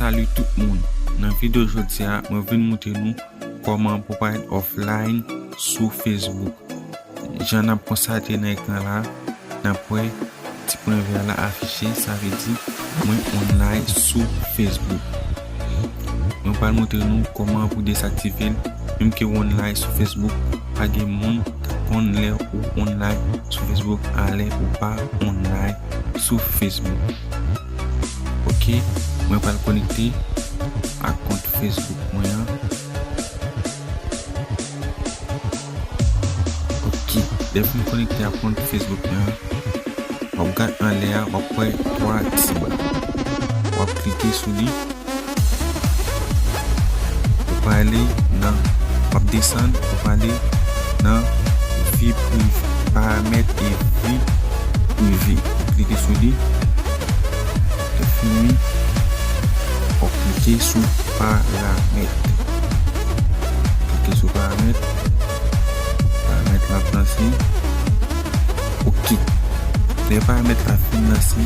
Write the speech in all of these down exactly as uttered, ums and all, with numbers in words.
Salut tout moun. Nan videyo jodi a, mwen vin montre nou kòman pou pa ret offline sou Facebook. Jan n ap konstate nan ekran la, n ap wè ti pwen vè la afiche, sa vle di mwen online sou Facebook. Mwen pral montre nou kòman pou dezaktive l, menm ke w online sou Facebook, pa gen moun k ap konn lè ou online sou Facebook, a lè ou pa online sou Facebook. Ok, mwen pral konekte ak kont Facebook mwen an. Ok, lè fin konekte ak kont Facebook mwen an, w ap gad anlè a, w ap wè twa ti ba. W ap klike sou li. Ou prale nan, w ap desann, ou prale nan vi prive, paramèt e vi prive. Ou klike sou li. Lè fini, w ap klike sou paramèt. Klike sou paramèt. Paramèt la ap lanse. Ok. Lè paramèt la fin lanse, w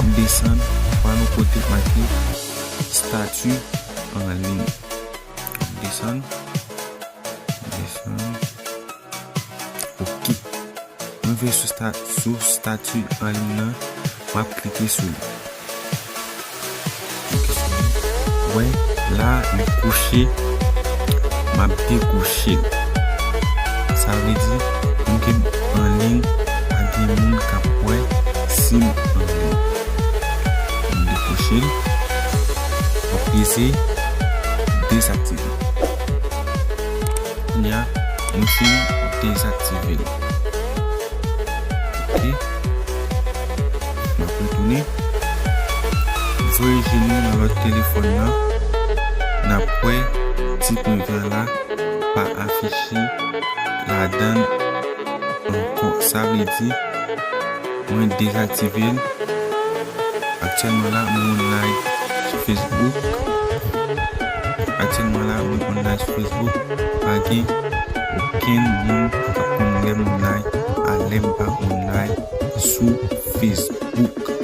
ap desann, w al nan kote make stati an liy. Desann. Desann. Ok. Mwen rive sou sta-, sou stati an liy nan. M ap klike sou li. Klike sou li. Wè, la, li kouche. M ap dekouche l. Sa vle di, m gen an liy, pa gen moun k ap wè si m an liy. M dekouche l. M ap peze dezaktive. Kounye a, mwen fin dezaktive l. Ok. M ap retounen. Voye je nou nan lòt telefòn nan. N ap wè ti pwen vè la pa afiche ladan l ankò. Sa vle di, mwen dezaktive l. Aktyèlman la, mwen online sou Facebook. Aktyèlman la, mwen online sou Facebook. Pa gen okenn moun k ap konn lè m online, a lè m pa online sou Facebook.